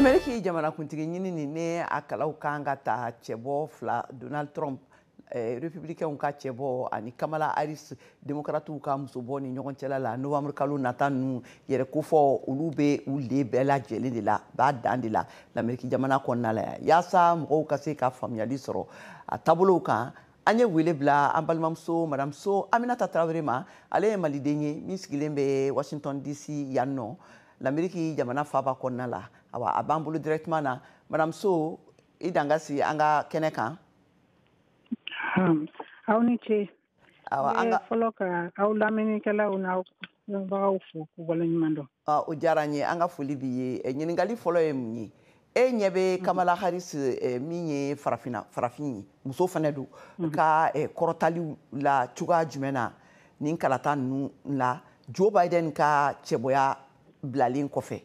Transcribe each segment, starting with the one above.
Ameriki jamanakuntigi ɲini nin ne a kalaw kan ka ta cɛbɔ fila, Donald Trump, républicain ka cɛbɔ, ani Kamala Harris, démocrates ka musobɔ ni ɲɔgɔn cɛla la novembre kalo nata ninnu yɛrɛ kofɔ, olu bɛ u le bɛɛ lajɛlen de la b'a dan de la l'Amérique jamana kɔnɔna la yan. Yaasa mɔgɔw ka se ka faamuyali sɔrɔ a taabolow kan, an ye wele bila an balimamuso Madame So Aminata Tarawele ma. Ale ye maliden ye min sigilen bɛ Washington DC yan nɔ, l'Amérique jamana faaba kɔnɔna la. Awa, a b'an bolo directement na. Madame So, i danga si an ka kɛnɛ kan. Aw ni ce. Awa, an ka fɔlɔ ka aw lamɛnnikɛlaw n'aw bagaw fo k'u waleɲuman dɔn. O diyara n ye, an ka foli b'i ye. Ɲininkali fɔlɔ ye mun ye? E ɲɛ bɛ Kamala Harris, min ye farafinna farafin ye, muso fana don, ka kɔrɔtaliw la cogoya jumɛn na nin kalata ninnu la, Joe Biden ka cɛbɔya bilalen kɔfɛ?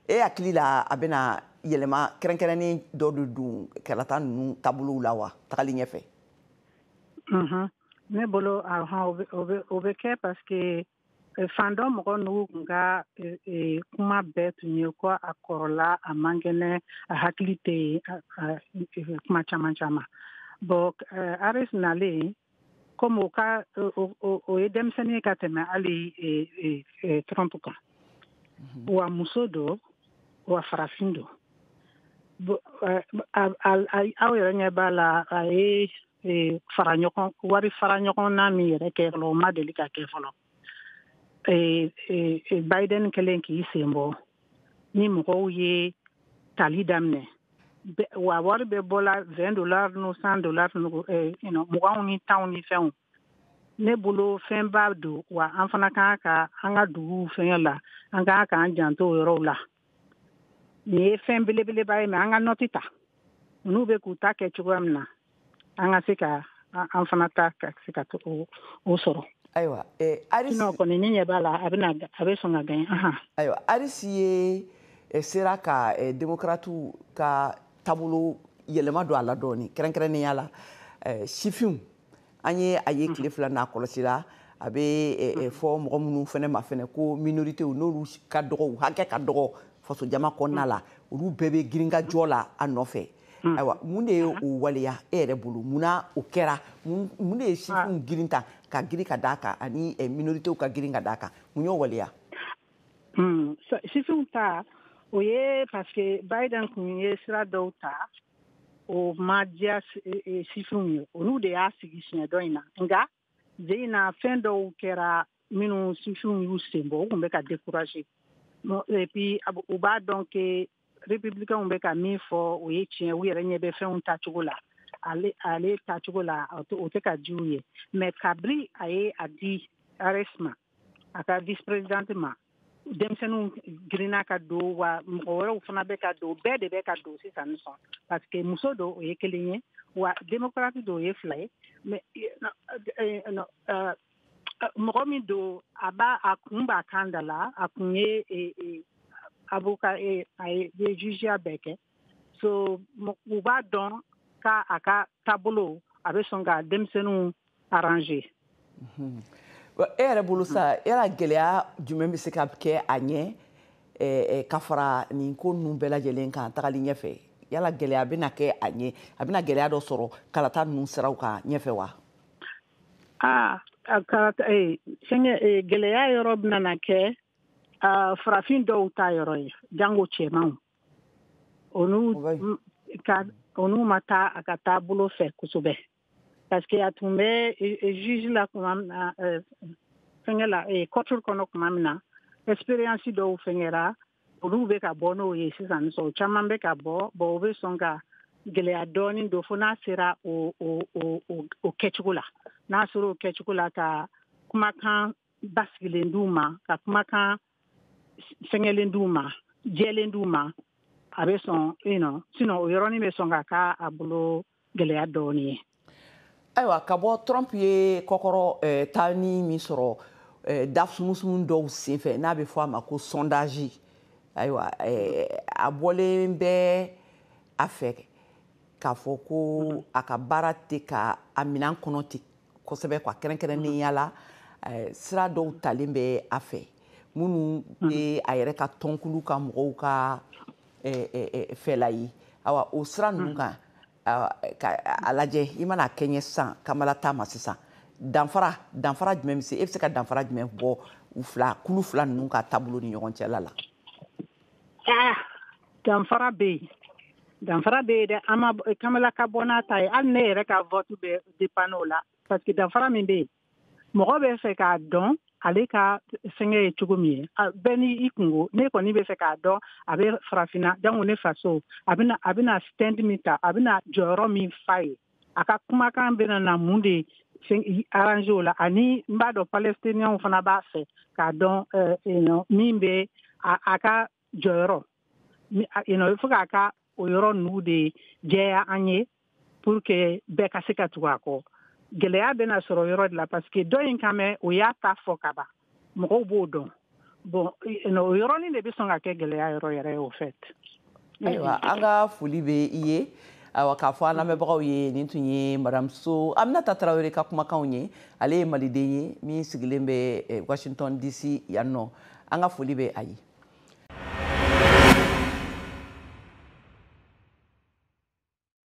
E hakili la, a bɛna yɛlɛma kɛrɛnkɛrɛnnen dɔ de don kalata ninnu taabolow la wa, tagali ɲɛfɛ? Ne bolo, o bɛ kɛ, parce que fan dɔ mɔgɔ n'u kun ka kuma bɛɛ tun ye ko a kɔrɔla, a man kɛnɛ, a hakili tɛ yen, kuma caman caman. Bon, Harris nalen, komi o ka o ye denmisɛnnin ye ka tɛmɛ hali Trump kan, wa muso don, wa farafin don. Aw yɛrɛ ɲɛ b'a la, a ye fara ɲɔgɔn, wari fara ɲɔgɔn na min yɛrɛ kɛ fɔlɔ, o ma deli ka kɛ fɔlɔ. Biden kɛlen k'i sen bɔ ni mɔgɔw ye tali daminɛ, wa wari bɛ bɔla 20 dollars no, 100 dollars no, muganw ni tanw ni fɛnw. Ne bolo, fɛnba don, wa an fana kan ka an ka duguw fɛngɛ la, an kan k'an janto o yɔrɔw la. Nin ye fɛn belebeleba ye, mais an ka nɔti ta n'u bɛ k'u ta kɛ cogoya min na, an ka se ka an fana ta ka se ka o sɔrɔ. Ayiwa, Harris Sinon kɔni, ne ɲɛ b'a la, a bɛna, a bɛ sɔn ka gagner. Ayiwa, Harris ye sera ka démocrates ka taabolo yɛlɛma don a la dɔɔni, kɛrɛnkɛrɛnnenya la sifinw. An ye a ye tile 2 n'a kɔlɔsi la, a bɛ fɔ mɔgɔ minnu fɛnɛ ma fɛnɛ ko minorité, n'olu ka dɔgɔ, u hakɛ ka dɔgɔ fasojama kɔnɔna la, olu bɛɛ bɛ girin la a nɔfɛ. Ayiwa, mun de ye o waleya e yɛrɛ bolo? Munna o kɛra? Mun de ye sifinw girin ta ka girin ka d'a kan, ani minoritéw ka girin ka d'a kan? Mun y'o waleya? Sifinw ta, o ye parce que Biden kun ye sira dɔw ta, o ma diya sifinw ye. Olu de y'a sigi siɲɛ dɔ in na. Nka ze in na, fɛn dɔw kɛra minnu sifinw y'u sen bɔ, u kun bɛ ka décourager. Et puis u b'a dɔn que républicains bɛ ka min fɔ, o ye tiɲɛ. U yɛrɛ ɲɛ bɛ fɛnw tacogo la, ale tacogo la, o tɛ ka di u ye. Mais kabiri a ye a di Harris ma, a ka vice présidente ma, denmisɛnninw girinna ka don, wa mɔgɔ wɛrɛw fana bɛ ka don, bɛɛ de bɛ ka don sisan sɔn, parce que muso don, o ye kelen ye, wa démocrate don, o ye fila ye. Mais mɔgɔ min don, a b'a a kun b'a kan da la, a kun ye avocat, a ye jugeya bɛɛ kɛ. So u b'a dɔn k'a a ka taabolo, a bɛ sɔn ka denmisɛnninw arranger. E yɛrɛ bolo sa, yala gɛlɛya jumɛn bɛ se ka kɛ a ɲɛ ka fara nin ko ninnu bɛɛ lajɛlen kan tagali ɲɛfɛ? Yala gɛlɛya bɛna kɛ a ɲɛ, a bɛna gɛlɛya dɔ sɔrɔ kalata ninnu siraw kan ɲɛfɛ wa? Aa, kalata fɛngɛ, gɛlɛya yɔrɔ bɛna na kɛ farafin dɔw ta yɔrɔ ye, jango cɛmanw. Olu ka olu ma taa a ka taabolo fɛ kosɛbɛ, parce que a tun bɛ juge la tuma min na, fɛngɛ la, court kɔnɔ tuma min na, expérience dɔw fɛngɛra, olu bɛ ka bɔ n'o ye sisan. Sɔn caman bɛ ka bɔ. Bon, o bɛ sɔn ka gɛlɛya dɔɔnin don, fo n'a sera o kɛcogo la, n'a sera o kɛcogo la, ka kumakan basigilen d'u ma, ka kumakan fɛngɛlen d'u ma, jɛlen d'u ma, a bɛ sɔn. Sinon o yɔrɔnin bɛ sɔn ka k'a bolo gɛlɛya dɔɔnin ye. Ayiwa, ka bɔ Trump ye kɔkɔrɔ taani min sɔrɔ da sumusumu dɔw senfɛ, n'a bɛ fɔ a ma ko sondage, ayiwa, a bɔlen bɛ a fɛ k'a fɔ ko a ka baara tɛ ka a minɛn kɔnɔ ten kosɛbɛ quoi, kɛrɛnkɛrɛnnenya la sira dɔw talen bɛ a fɛ minnu tɛ a yɛrɛ ka tɔnkulu ka mɔgɔw ka fɛla ye. Awa, o sira ninnu kan, ka a lajɛ, i mana kɛɲɛ sisan Kamala ta ma sisan, danfara jumɛn bɛ se, e bɛ se ka danfara jumɛn bɔ u fila, kulu fila ninnu ka taabolo ni ɲɔgɔn cɛla la? Ah, danfara bɛ yen, danfara bɛ yen dɛ. An ma Kamala ka bɔ n'a ta ye, hali ne yɛrɛ ka vote bɛ dépend o la, parce que danfara min bɛ yen, mɔgɔ bɛ fɛ k'a dɔn ale ka fɛngɛ ye cogo min ye, bɛɛ ni i kungo. Ne kɔni bɛ fɛ k'a dɔn a bɛ farafinna, jango ne faso, a bɛna stand min ta, a bɛna jɔyɔrɔ min fa ye, a ka kumakan bɛna na mun de arranger o la. Ani n b'a dɔn Palestiniens fana b'a fɛ k'a dɔn min bɛ a ka jɔyɔrɔ, il faut k'a ka o yɔrɔ ninnu de jɛya an ye pour que bɛɛ ka se ka tugu a kɔ. Gɛlɛya bɛna sɔrɔ yɔrɔ de la, parce que dɔ in kan mɛn, o y'a ta fɔ ka ban, mɔgɔw b'o dɔn. Bon, o yɔrɔnin de bɛ sɔn ka kɛ gɛlɛya yɔrɔ yɛrɛ ye, au fait. Ayiwa, an ka foli bɛ i ye. Ayiwa, k'a fɔ an lamɛnbagaw ye, nin tun ye Madame So Aminata Tarawele ka kumakanw ye. Ale ye maliden ye min sigilen bɛ Washington DC yan nɔ. An ka foli bɛ a ye.